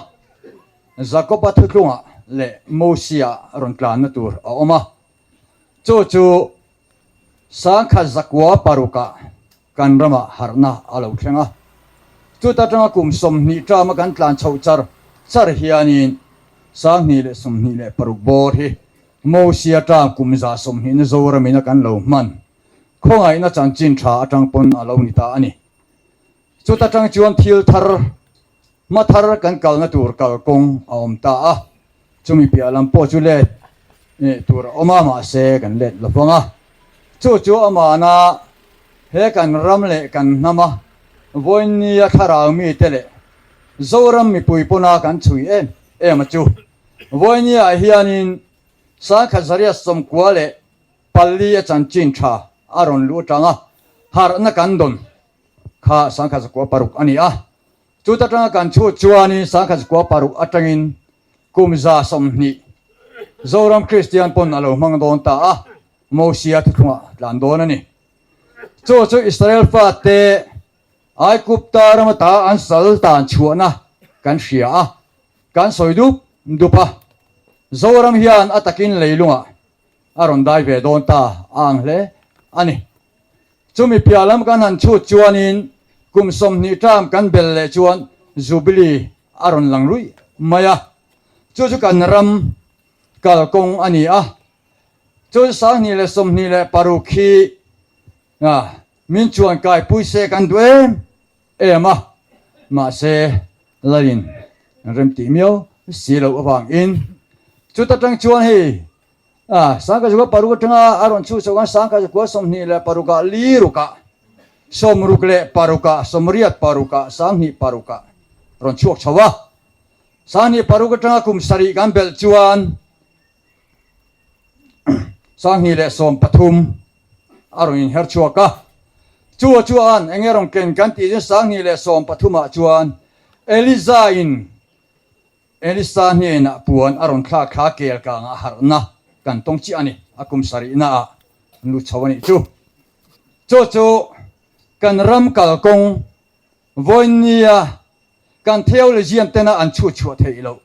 Jakoba thuthlungah leh Mosia rawn tlanna tur a awm a. Chu chu sangkhat zakua parukah kan ramah harhna a lo thleng a. Chuta tanga kum 20 tama kan tlan chhoh char char hianin 2026 bawr hi Mosia tang kum 120na Zoramin a kan lo hman Khawngaihna chanchin tha atang pawn a lo ni ta a ni. Chuta tang chuan thil thar, hma thar kan kalna tur kalkawng a awm ta a, chumi piah lam pawh chu let tur a awm a, mahse kan let lo vang a. Chu chu amana he kan ram leh kan hnama vawinia thlarau mite leh Zoram mipui pawna kan chhui em em a chu. Vawinia hianin 1994 leh Pali a chanchin tha a rawn luh atang a, harhna kan dawn kha 1906 a ni a. Chuta atanga kan chhut chuanin 1906 atangin kum 120 Zoram Kristian pawn a lo hmang dawn ta a, Mosia thuthlungah tlan dawn a ni. Chu chu Israel fate Aigupta ram ata an sal tan chhuahna kan hria a, kan sawi dup dup a. Zoram hian a takin leilungah a rawn dai ve dawn ta a ang hle a ni. Chumi piah lam kan han chhut chuanin kum 20 term kan bel leh chuan Jubilee a rawn lang ruih mai a, chu chu kan ram kalkawng a ni a. Chu 2026 hi min chuan kaipui se kan duh em em a, mahse Lalin remtih miau si loh avangin chuta tang chuan hei A, 1906 atanga a rawn chhuh chhoh khan 1926 ah li rukah, 66 ah, 86 ah, 26 ah rawn chhuak chho a. 26 atanga kum sarih kan belh chuan 2013 a rawn inher chhuak a. Chu a chuan eng nge rawn ken kan tih chuan 2013 ah chuan Eliza in Elisa hnenah puan a rawn thlak thla kel kangah harhna kan tawng chiah a ni, a kum sarihna ah an lut chho a nih chu. Chu chu kan ram kalkawng vawinia kan theologian tena an chhut chhuah theih loh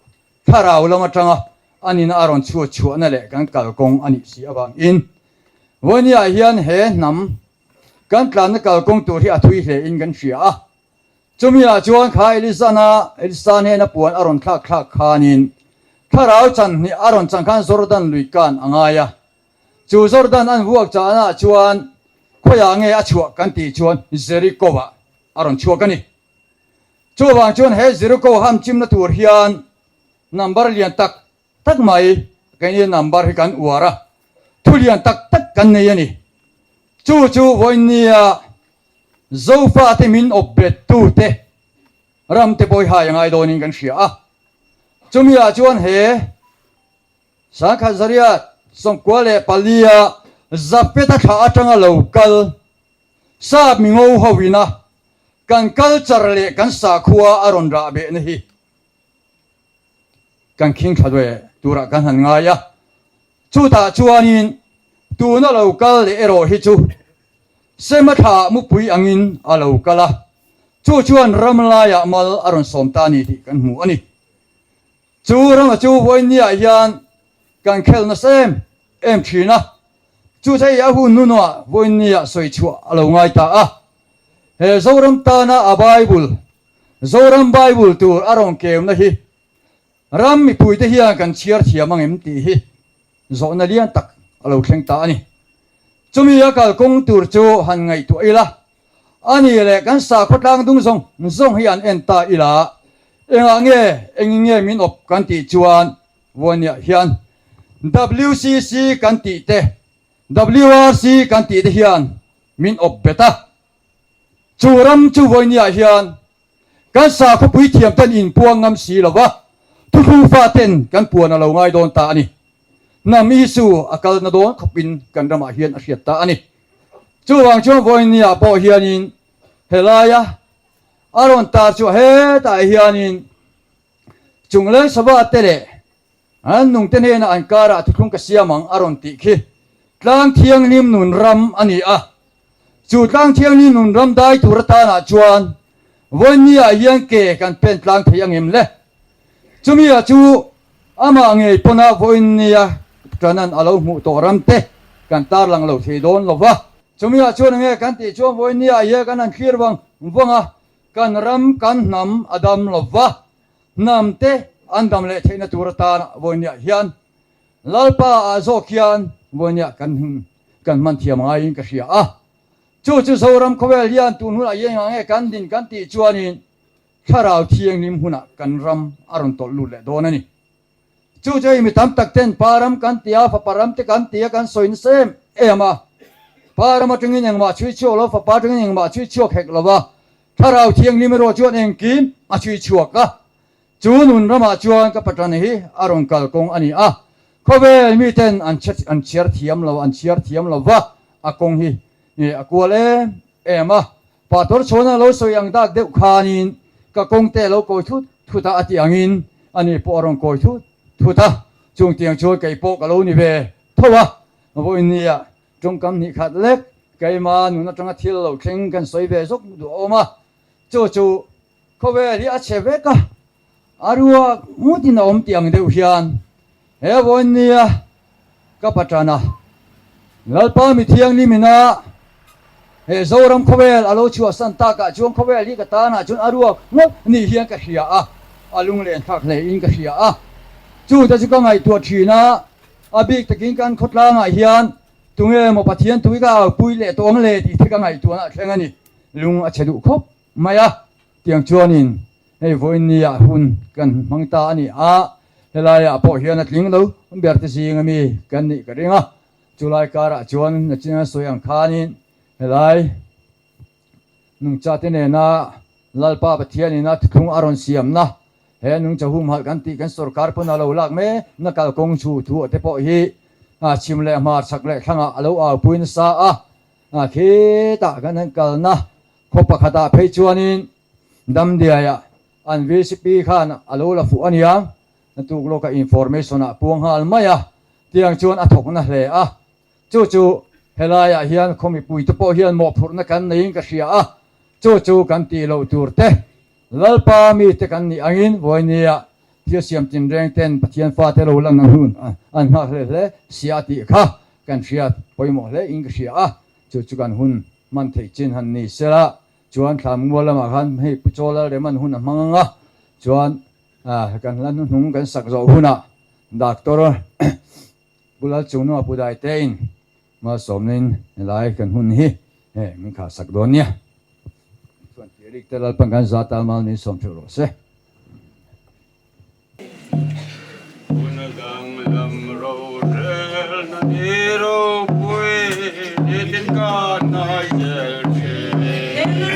thlarau lam atanga a nina a rawn chhut chhuahna leh kan kalkawng a nih si avangin vawinia hian he hnam kan tlanna kalkawng tur hi a thui hle in kan hria a. Chumi ah chuan kha Elisana, Elisa hnena puan a rawn thlak thlak khanin thlarau chan hnih a rawn chan khan Jordan lui kan a ngai a. Chu Jordan an vuak chahna ah chuan khawiah nge a chhuah kan tih chuan Jericho ah a rawn chhuak a ni. Chuvang chuan he Jericho ham chimna tur hian number lian tak tak mai keini number hi kan uar a, thu lian tak tak kan nei a ni. Chu chu vawinia. Zofate min awp bettute ram te pawh hi hai a ngai dawnin kan hria a. Chumi ah chuan he Sangkhat Zariat 94 Zapeta thla atanga lo kal Sap mingo ho ina kan culture leh kan sakhua a rawn rah behna hi kan khing thla ve turah kan han ngai a. Chutah chuanin tuna lo kal leh erawh hi chu Sema thla mupui angin a lo kal a, chu chuan ram laiah mal a rawn sawm ta a ni tih kan hmu a ni. Chu rama chu vawiinniah hian kan khel nasa em em thin a, chu thei a hun hnuhnawhah vawiinniah sawi chhuah a lo ngai ta a. He Zoram tana a Bible, Zoram Bible tur a rawn keuna hi Ram mipuite hian kan chhiar thiam ang em tih hi zawhna lian tak a lo thleng ta a ni. Chumi a kalkawng tur chu han ngaihtuah ila, a ni leh kan sakhaw tlang dung zawng zawng hi an en ta ila, engah nge engin nge min awp kan tih chuan Vuaniah hian WCC kan tih te, WRC kan tih te hian min awp bet a. Chu ram chu Vawinia hian Kan sakhawpui thiam ten inpuang ngam si lo va, thuhlu fa ten kan puan a lo ngai dawn ta a ni. Hnam Isu a kalna dawn khawpin kan ramah hian a hriat ta a ni. Chuvang chuan vawiinniah pawh hianin helaia a rawn tar chhuah hetah hianin chungleng sava te leh An nungte hnenah an karah thuthlung ka siam ang a rawn tih khi Tlang Thianghlim nun ram a ni a. Chu Tlang Thianghlim nun ram dai tur atanah chuan vawiinniah hian ke kan pen tlang thei angem le? Chumi ah chu amah ngei pawnah vawiinnia Kanan a lo hmuh tawh ram te kan tarlang lo thei dawn lo va. Chumi ah chuan enge kan tih chuan vawiinniah hian kan han thlir vang vang a, kan ram kan hnam a dam lo va. Hnam te an dam leh theihna tur atan vawinia hian Lalpa ah zawk hian vawinia kan hun kan hman thiam ngaiin ka hria a. Chu chu Zoram khawvel hian tun hunah hian engah nge kan din kan tih chuanin Thlarau Thianghlim hunah kan ram a rawn tawlh lut leh dawn a ni. Chu chu hei mi tam tak ten Pa ram kan ti a, Fapa ram te kan ti a kan sawi nasa em em a. Pa ram atangin engmah chhui chhuak lo, Fapa atangin engmah chhui chhuak hek lo va, Thlarau Thianghlim erawh chuan engkim a chhui chhuak a, chu nun ramah chuan ka patana hi a rawn kal kawng a ni a, khawvel miten an an chhiar thiam lo, an chhiar thiam lo va, a kawng hi a kual em em a, Pastor chhuana lo sawi ang dak deuh khanin ka kawng te a lo kawi thut thut a a tih angin ani pawh a rawn kawi thut thut a, chungtiang chuan kei pawh ka lo ni ve tho a, vawiin nia Tawngkam hnih khat lek keima nun atanga thil lo thleng kan sawi ve zawk duh a awm a, chu chu khawvel hi a chhe vek a, a ruak ngawtin a awm tih ang deuh hian he vawiin nia ka patana Lalpa mi thianghlim ina he Zoram khawvel a lo chhuahsan takah chuan khawvel hi ka tanah chuan a ruak ngawt nih hian ka hria a, a lunglen thlak hle in ka hria a, chu te chu ka ngaihtuah thin a. A bik takin kan khawtlangah hian tunge maw Pathian tui ka aupui leh tawh ang le tih te ka ngaihtuahna a thleng a ni. Lung a chhe duh khawp mai a, tiang chuanin hei vawiinniah hun kan hmang ta a ni a, helaiah pawh hian a tling lo ber te zing ami kan nih ka ring a, chulai karah chuan nachin an sawi ang khanin helai nungchate nena Lalpa Pathianin a thuthlung a rawn siamna he nungcha humhalh kan tih kan sorkar pawn a lo lak mek na kalkawng chhu thu te pawh hi chhim leh hmar chhak leh thlangah a lo aupui nasa a, khitah kan han kalna khaw pakhatah phei chuanin Damdiaiah an VCP khan a lo la fuh aniang tuk lawka information ah puang nghal mai a, tiang chuan a thawkna hle a. Chu chu helaiah hian khaw mipuite pawh hian mawhphurhna kan neiin ka hria a, chu chu kan tih loh tur te, Lalpa mite kan nih angin vawinia thil siam tinreng ten Pathian fate lo lan ang hun an nghak hle hle sia tih kha kan hriat pawimawh hle in ka hria a, chu chu kan hun hman theih chin han ni sela chuan thlamngual lamah khan hei Pu Chaw Lalreman hun a hmang ang a, chuan kan hla hnuhnung kan sak zawh hunah Doctor Pu Lalchungnunga Pu Daitein malsawmnain helai kan hun hi hei min khah sak dawn nia. Chuan tih rik te Lalpan kan za tal mal min sawm theuh rawh se. Hun a danglam rorelna ni ropui nitin ka hnai zel thin.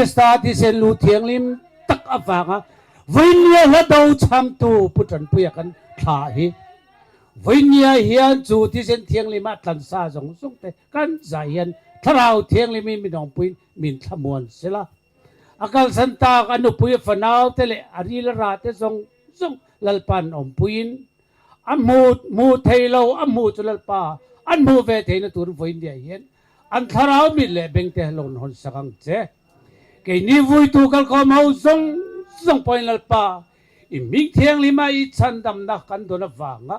Krista thisen lu thianghlim tak avanga vawinia hla do chhamtu Pu Tanpuia kan thlah hi vawinia hian chu thisen thianghlim a tlansa zawng zawng te kan zai hian Thlarau Thianghlimin min awmpuiin min thlamuan sela. A kalsan tak a nupui a fanau te leh a ril a rah te zawng zawng Lalpa'n awmpuiin a hmu hmu thei lo a hmuh chu Lalpa an hmuh ve theihna tur vawiindiah hian an thlarau mit leh beng te lawn hawn sak ang che. Keini vuitu kalkhawm ho zawng zawng pawhin Lalpa i hming thianghlima i chhandamna kan dawn avanga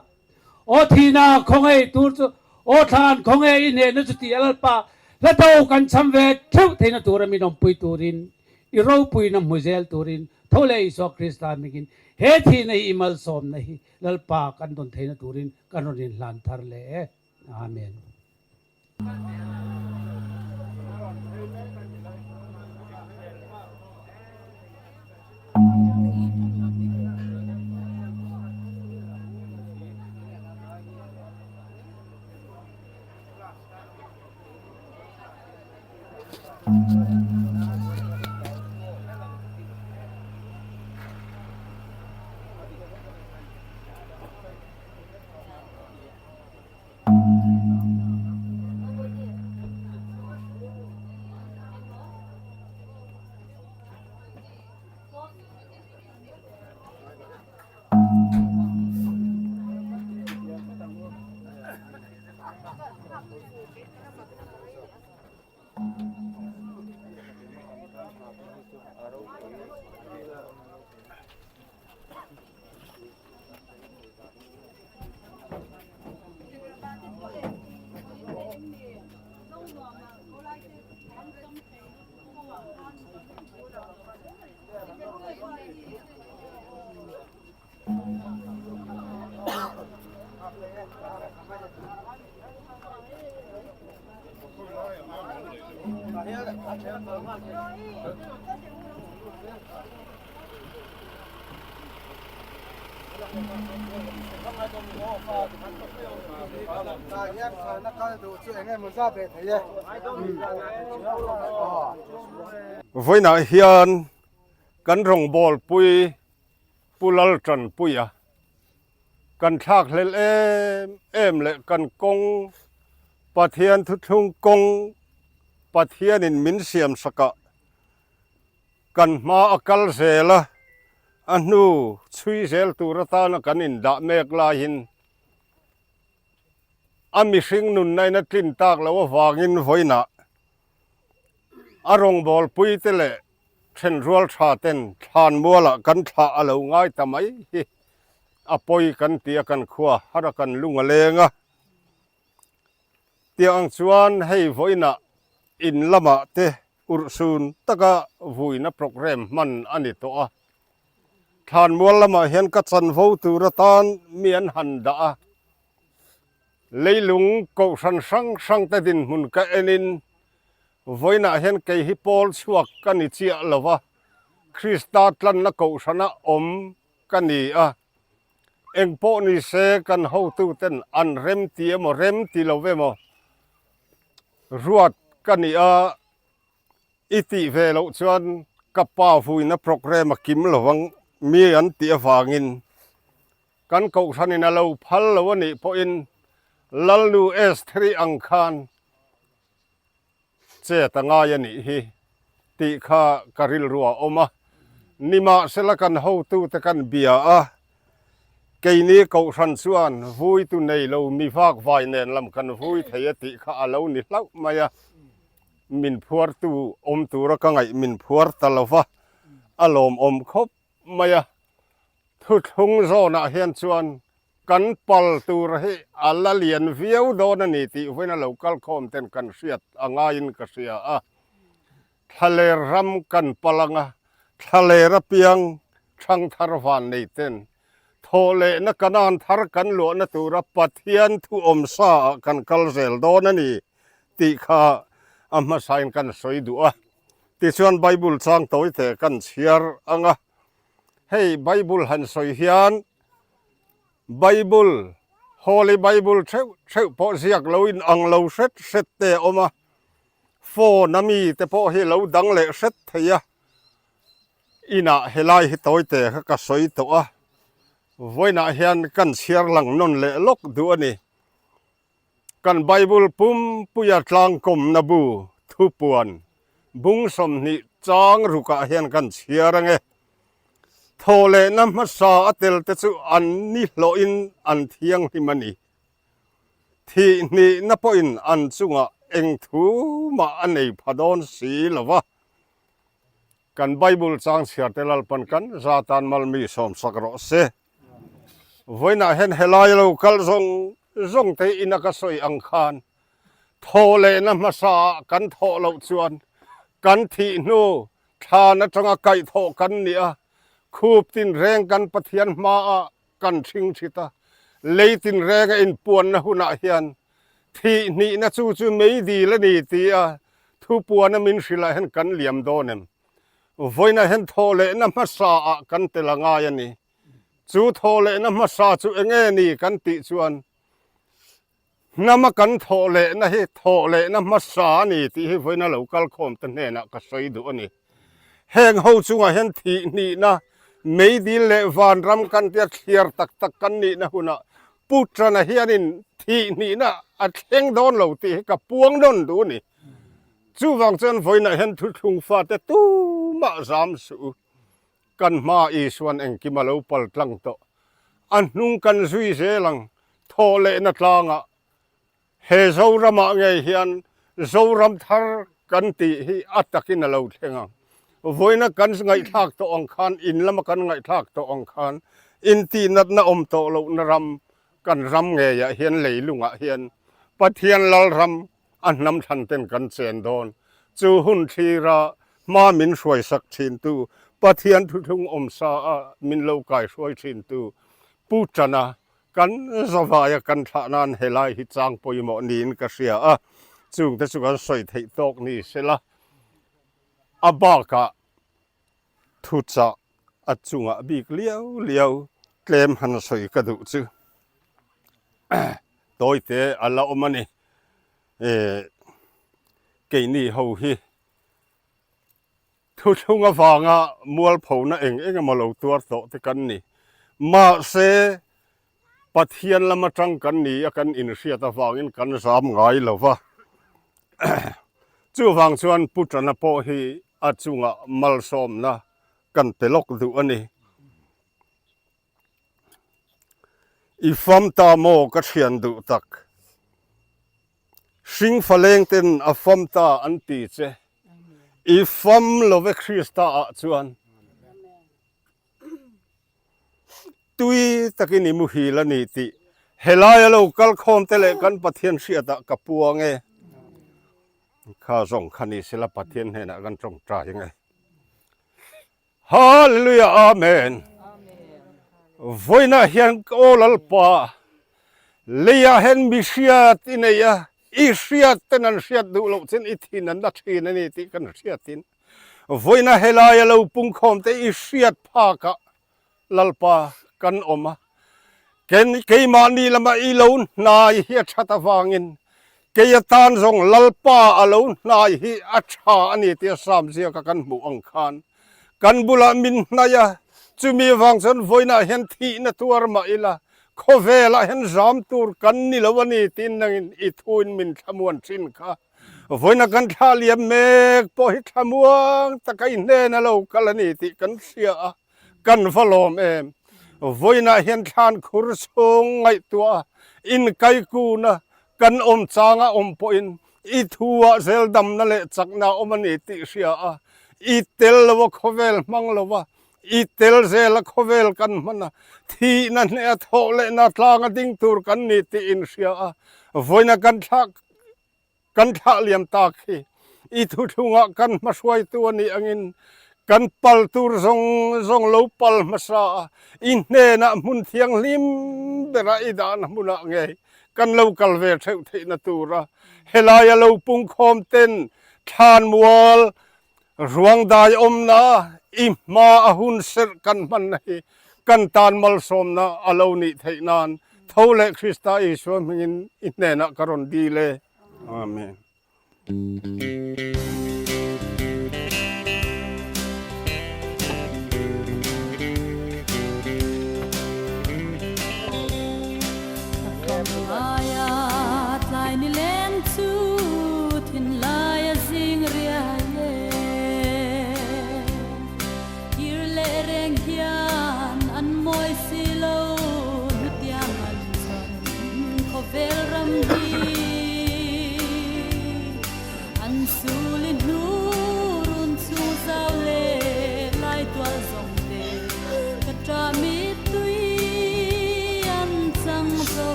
Aw thihna khawnge tur chu aw thlan khawnge i hnehna chu tih a Lalpa hla do kan cham ve theuh theihna tura min awmpui turin i ropuina hmu zel turin tho leh Isua Krista hmingin he thihna hi i malsawmna hi Lalpa kan dawn theihna turin kan rawn inhlan thar leh e. Amen. Vawiinah hian kan rawngbawlpui Pu Laltanpuia kan thlak hlel em em leh kan kawng Pathian thuthlung kawng Pathianin min siam sakah Kan hma a kal zel a, a hnu chhui zel tur atana kan indah mek laiin a mihring nunnain a tlin tak loh avangin vawiinah a rawngbawlpuite leh thenrual tha ten thlanmualah kan thlah a lo ngai ta mai hi a pawi kan ti a, kan khua har a kan lung a leng a. Tiang ang chuan hei vawiinah in lamah te Urhsun taka vuina programme hman a ni tawh a. Thlanmual lamah hian ka chanvo tur atan mi an han dah a. Leilung kohhran hrang hrangte dinhmun ka enin vawiinah hian kei hi pawl chhuak ka ni chiah lo va, Krista tlanna kohhrana awm ka ni a. Eng pawh ni se kan hotuten an remti emaw remti lo emaw Ruat ka ni a, i tih ve loh chuan ka pa vuina programme a kim lo ang mi an tih avangin kan kohhranin a lo phal lo a nih pawhin Lalnu Estheri ang khan chet a ngai a nih hi tih kha ka rilru a awm a. Nimahsela kan hotute kan bia a, Keini Kohhran chuan vuitu nei lo mi vak vai nen lam kan vui thei a tih kha a lo ni hlauh mai a, min phuartu awm tura ka ngaih min phuar ta lo va, a lawmawm khawp mai a. Thuthlung zawnah hian chuan kan pal tur hi a la lian viau dawn a ni tih vawiin a lo kal khawm ten kan hriat a ngaiin ka hria a. Thlaler ram kan pal ang a, thlaler apiang thangthar van nei ten thawhlehna Kanaan thar kan luahna tura Pathian thu awmsa ah kan kal zel dawn a ni tih kha a hmasain kan sawi duh a. Tichuan Bible chang tawi te kan chhiar ang a, hei Bible han sawi hian Bible, Holy Bible theuh theuh pawh ziak lo in ang lo hret hret te a awm a. Phone a mi te pawh hi lo dang leh hret thei a, inah helai hi tawite kha ka sawi tawh a, vawiinah hian kan chhiar lang nawn leh lawk duh a ni. Kan Bible pumpuia tlangkawmna bu thupuan bung 20 chang rukah hian kan chhiar ange. Thawhlehna hmasa a tel te chu an ni hlawhin an thianghlim a ni. Thihhnihna pawhin an chungah eng thu mah a nei pha dawn si lo va. Kan Bible chang chhiarte Lalpan kan za tan malmi sawmsak rawh se. Vawiinah hian helai lo kal zawng zawng te ina ka sawi ang khan thawh lehna hmasa ah kan thawh loh chuan kan thih hnu thlan atanga kaihthawh kan ni a, khup tinreng kan Pathian hmaah kan hring thit a, lei tinrenga inpuanna hunah hian thih hnihna chu chu meidil a ni tia thupuana min hrilh ah hian kan liam dawn em? Vawiinah hian thawh lehna hmasa ah kan tel a ngai a ni. Chu thawh lehna hmasa chu eng nge ni kan tih chuan hnama kan thawh lehna hi thawh lehna hmasa a ni tih hi vawiina lo kal khawm te hnenah ka sawi duh a ni. Heng ho chungah hian thih hnihna meidil leh vanram kan tia thliar tak tak kan nihna hunah Putrana hianin thih hnihna a thleng dawn lo tih hi ka puang nawn duh a ni. Chuvang chuan vawiinah hian thuthlung fate tumah zam suh u. Kan hma Isuan engkim a lo pal tlang tawh. A hnung kan zui zel ang thawh lehna tlangah. He Zoramah ngei hian Zoram thar kan tih hi a takin a lo thleng ang. Vawiina kan ngaihthlak tawh ang khan, in lama kan ngaihthlak tawh ang khan intihnatna awm tawh lohna ram kan ram ngeiah hian leilungah hian Pathian Lalram A hnam thlan ten kan chen dawn. Chu hun thlira hma min hruaisak thintu, Pathian thuthlung awmsa a min lo kaihruai thintu Pu Tana kan zavaia kan thlah nan helai hi chang pawimawh niin ka hria a, chungte chu kan sawi theih tawk ni sela a bakah thuchah a chungah bik liau liau tlem han sawi ka duh chu tawite a la awm a ni. Keini ho hi thuthlung avanga mualphona eng eng emaw lo tuar tawh te kan ni. Mahse, Pathian lam atang kan ni a kan inhriat avangin kan zam ngai lo va. Chuvang chuan Pu Tana pawh hi a chungah malsawmna kan pe lawk duh a ni. I fam ta maw ka thian duh tak? Hringfa lengten a fam ta an ti che. I fam love Krista ah chuan tui takin i muhil a ni tih helaia lo kal khawm te leh kan Pathian hriatah ka puang e. Kha zawng kha ni sela Pathian hnenah kan tawngtai ang e. Hallelujah Amen. Vawiinah hian ka aw Lalpa, leiah hian mi hriat i nei a, i hriat ten an hriat duh loh chin i thin an la thin a ni tih kan hriatin vawiina helaia lo pungkhawm te i hriat phakah Lalpa kan awm a, keimahni lama i lo hnai hi a that avangin kei atan zawng Lalpa a lo hnai hi a tha a ni tia Sam ziaka kan hmuh ang khan kan bulah min hnaih a, chumi avang chuan vawiinah hian thihna tuar mah ila khawvelah hian zam tur kan ni lo a ni tiin nangin i thuin min thlamuan thin kha. Vawiina kan thlah liam mek pawh hi thlamuang taka i hnen a lo kal a ni tih kan hria a. Kan va lawm em? Vawiinah hian thlan khur chhung ngaihtuah a, inkaikuna kan awm changa awm pawhin i thu-ah zel damna leh chakna a awm a ni tih hria a, i tel lo a khawvel hmang lo va, i tel zel a khawvel kan hman a, thihna hneha thawh lehna tlanga ding tur kan ni tih inhria a, vawiina kan thlah Kan thlah liam tak hi i thuthlungah kan hmahruaitu a nih angin kan pal tur zawng zawng lo pal hmasa a, i hnenah hmun thianghlim berah i dahna hmunah ngei kan lo kal ve theuh theihna tura helaia lo pungkhawm ten thlanmual ruangdai awmna i hma a hun serh kan hmanna hi kan tan malsawmna a lo nih theih nan tho leh Krista Isua hmingin i hnenah ka rawn dil e. Amen.